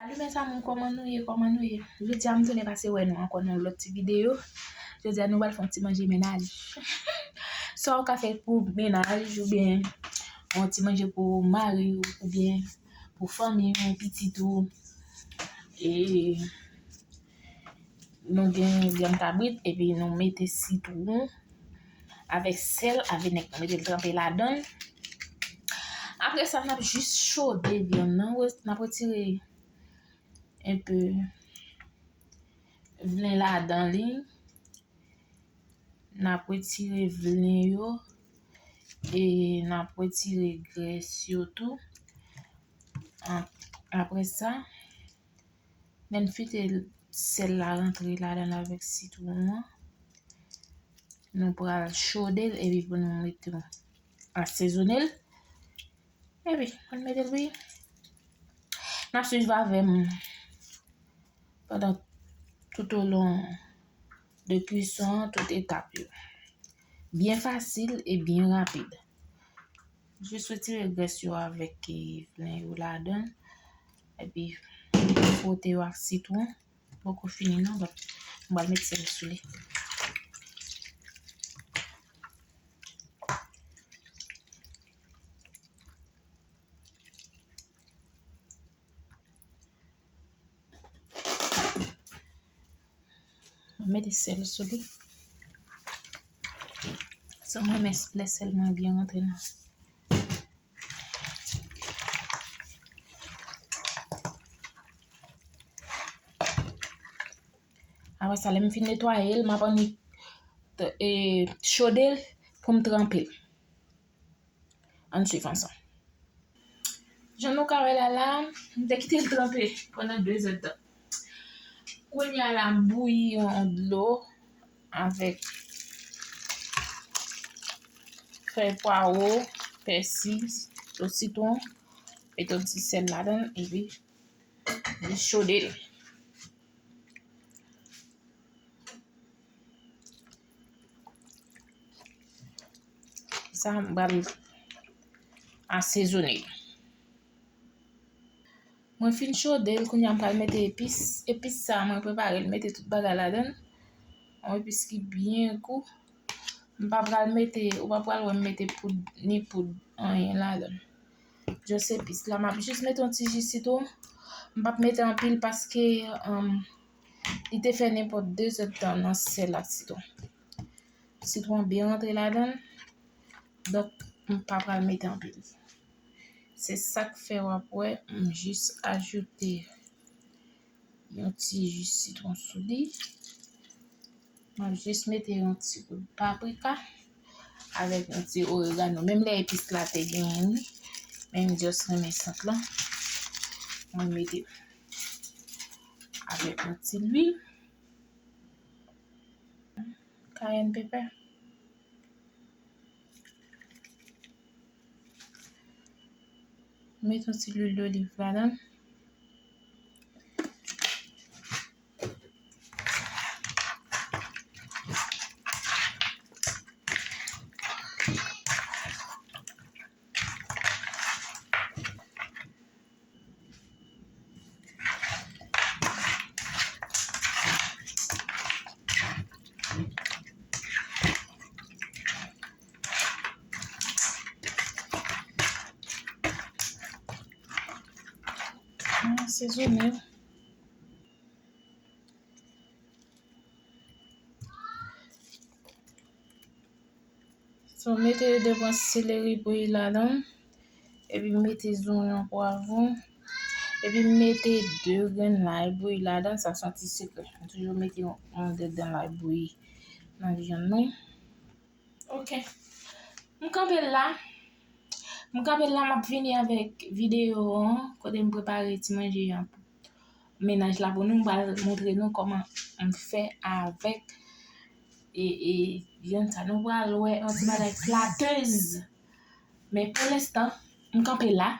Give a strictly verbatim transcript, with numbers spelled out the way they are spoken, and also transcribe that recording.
Salut mes amours, kòman nou ye, kòman nou ye? Jodi a m tounen pase wè nou ankò nan yon lòt ti videyo. Jodi a nou pral fè yon ti manje mennaj. Sa w ka fè pou mennaj oubyen yon ti manje pou mari w oubyen pou fanmi w, pitit ou. E nou gen grenn kabrit epi nou mete sitwon avèk sèl, avèk nèk, nou mete l tranpe ladan l. Apre sa, n ap jis chode vyann nan, n ap retire enpe vlen ladan li. N ap retire vlen yo e n ap retire grès yo tou. Ap-, apre sa, lè n fite sèl la rantre ladan l avèk sitwon an, nou pral chode l epi pou nou mete l, asezone l. Epi, pou n mete l bouyi. N ap swiv avè m pandan tout o lon de kwison an, tout etap yo. Byen fasil e byen rapid. Jis retire grès yo avèk, eh, vlen yo ladan l. Epi, fwote yo ak sitwon. Poko fini non, but m pral met sèl sou li. Mete sèl sou li. So, mwen renmen lè sèl mwen byen rantre nan. Apre sa, lè m fin netwaye l, m ap annik, e, chode l pou m tranpe l. Ann swiv ansanm. Jan nou ka wè la la, m te kite l tranpe pandan de zèdtan. Kounye a la, m bouyi yon dlo avèk fèy pwawo, pèsi, dlo sitwon, mete yon ti sèl ladan l, epi jis chode l. Sa, m pral asezone l. Mwen fin chode l, kounye a m pral mete epis. Epis sa, mwen prepare l, mete tout bagay ladan l. Yon epis ki byen gou. M pa pral mete, ou pa pral wè m mete poud, ni poud, anyen ladan l. Just epis la, m ap jis mete yon ti ji sitwon. M p ap mete anpil paske, um, li te fè nenpòt de zèdtan nan sèl ak sitwon. Sitwon byen rantre ladan l. Donk, m pa pral mete anpil. Se sa k fè w ap wè m jis ajoute yon ti ji sitwon sou li. M ap jis mete yon ti gout paprika avèk yon ti oregano. Menm lè epis la te genyen li, men m just renmen sant lan. Mwen mete avèk yon ti lwil. Cayenne pepper. Met yon ti lwil doliv ladan l. Asezone. So, mete de branch seleri bouyi ladan l, epi mete zonyon, pwavwon, epi mete de grenn lay bouyi ladan l. Sa se yon ti sekrè. M toujou mete yon, yon de grenn lay bouyi nan vyann mwen. Ok. M kanpe la. M kanpe la, m ap vini avèk videyo an, kote m prepare ti manje an. Mennaj la pou nou, m pral montre nou kòman m fè avèk, e, e, vyann sa. Nou pral wè yon ti bagay flatez. Men pou lenstan, m kanpe la.